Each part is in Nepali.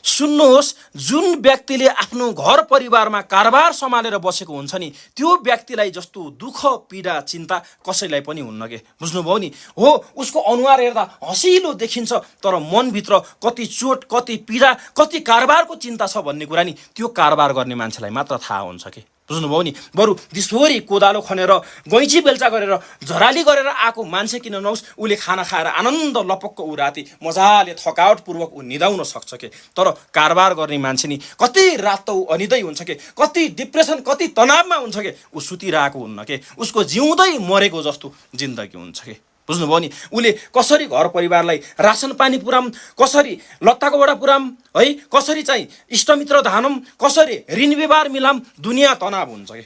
सुन्नुहोस्, जुन व्यक्तिले आफ्नो घर परिवारमा कारोबार सम्हालेर बसेको हुन्छ नि, त्यो व्यक्तिलाई जस्तो दुःख पीडा चिन्ता कसैलाई पनि हुन्न के। बुझ्नुभयो नि? हो, उसको अनुहार हेर्दा हँसिलो देखिन्छ, तर मनभित्र कति चोट, कति पीडा, कति कारोबारको चिन्ता छ भन्ने कुरा नि त्यो कारोबार गर्ने मान्छेलाई मात्र थाहा हुन्छ के। बुझ्नुभयो नि? बरु दिसभरि कोदालो खनेर गैँची बेल्चा गरेर झराली गरेर आएको मान्छे किन नहोस्, उसले खाना खाएर आनन्द लपक्क ऊ राति मजाले थकावटपूर्वक ऊ निदाउन सक्छ के। तर कारोबार गर्ने मान्छे नि कति रात त ऊ अनिदै हुन्छ के, कति डिप्रेसन, कति तनावमा हुन्छ के, ऊ सुतिरहेको हुन्न के, उसको जिउँदै मरेको जस्तो जिन्दगी हुन्छ के। बुझ्नुभयो नि? उसले कसरी घर परिवारलाई रासन पानी पुराम, कसरी लत्ताको वडा पुराम, है, कसरी चाहिँ इष्टमित्र धानम, कसरी ऋण व्यवहार मिलाम, दुनियाँ तनाव हुन्छ के।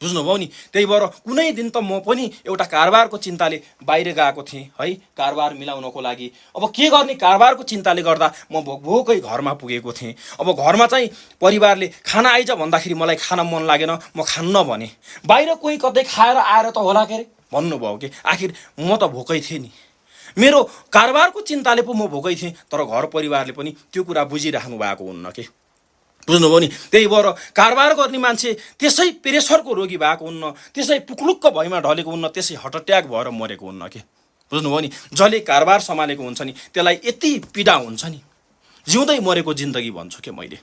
बुझ्नुभयो नि? त्यही भएर कुनै दिन त म पनि एउटा कारोबारको चिन्ताले बाहिर गएको थिएँ, है, कारोबार मिलाउनको लागि। अब के गर्ने, कारोबारको चिन्ताले गर्दा म भोकै घरमा पुगेको थिएँ। अब घरमा चाहिँ परिवारले खाना आइज भन्दाखेरि मलाई खान मन लागेन, म खान्न भने। बाहिर कोही कतै खाएर आएर त होला के अरे भन्नुभयो कि आखिर म त भोकै थिएँ नि। मेरो कारोबारको चिन्ताले पो म भोकै थिएँ, तर घर परिवारले पनि त्यो कुरा बुझिराख्नु भएको हुन्न के। बुझ्नुभयो नि? त्यही भएर कारोबार गर्ने मान्छे त्यसै प्रेसरको रोगी भएको हुन्न, त्यसै पुक्लुक्क भैमा ढलेको हुन्न, त्यसै हार्ट अट्याक भएर मरेको हुन्न के। बुझ्नुभयो नि? जसले कारोबार सम्हालेको हुन्छ नि त्यसलाई यति पीडा हुन्छ नि, जिउँदै मरेको जिन्दगी भन्छु के मैले।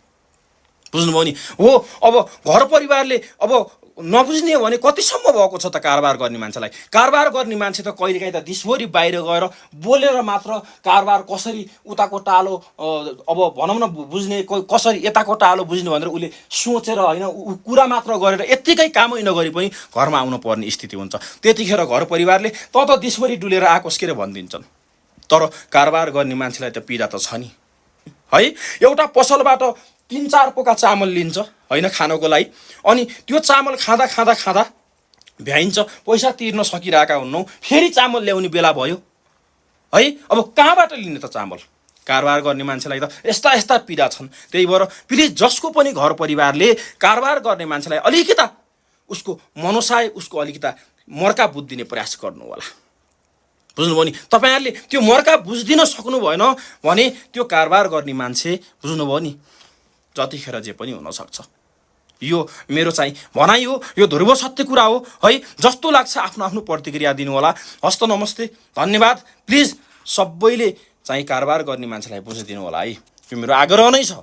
बुझ्नुभयो नि? हो, अब घर परिवारले अब नबुझ्ने भने कतिसम्म भएको छ त कारोबार गर्ने मान्छेलाई। कारोबार गर्ने मान्छे त कहिलेकाहीँ त दिसभरि बाहिर गएर बोलेर मात्र कारोबार कसरी उताको टालो अब भनौँ न बुझ्ने, कसरी यताको टालो बुझ्ने भनेर उसले सोचेर, होइन, कुरा मात्र गरेर यत्तिकै कामै नगरी पनि घरमा आउनु पर्ने स्थिति हुन्छ। त्यतिखेर घर परिवारले त दिसभरि डुलेर आकोस् के भनिदिन्छन्। तर कारोबार गर्ने मान्छेलाई त पीडा त छ नि, है। एउटा पसलबाट 3-4 पोका चामल लिन्छ, होइन, खानको लागि, अनि त्यो चामल खाँदा खाँदा खाँदा भ्याइन्छ, पैसा तिर्न सकिरहेका हुन्नौ, फेरि चामल ल्याउने बेला भयो, है। अब कहाँबाट लिने त चामल? कारोबार गर्ने मान्छेलाई त यस्ता यस्ता पीडा छन्। त्यही भएर प्लिज जसको पनि घर परिवारले कारोबार गर्ने मान्छेलाई अलिकता उसको मनोसाय, उसको अलिकता मर्का बुझिदिने प्रयास गर्नु होला। बुझ्नुभयो नि? तपाईँहरूले त्यो मर्का बुझिदिन सक्नु भएन भने त्यो कारोबार गर्ने मान्छे, बुझ्नुभयो नि, जतिखेर जे पनि हुनसक्छ। यो मेरो चाहिँ भनाइ हो, यो ध्रुव सत्य कुरा हो, है। जस्तो लाग्छ आफ्नो आफ्नो प्रतिक्रिया दिनु होला। हस्त नमस्ते, धन्यवाद। प्लिज सबैले चाहिँ कारोबार गर्ने मान्छेलाई बुझिदिनु होला है, यो मेरो आग्रह नै छ।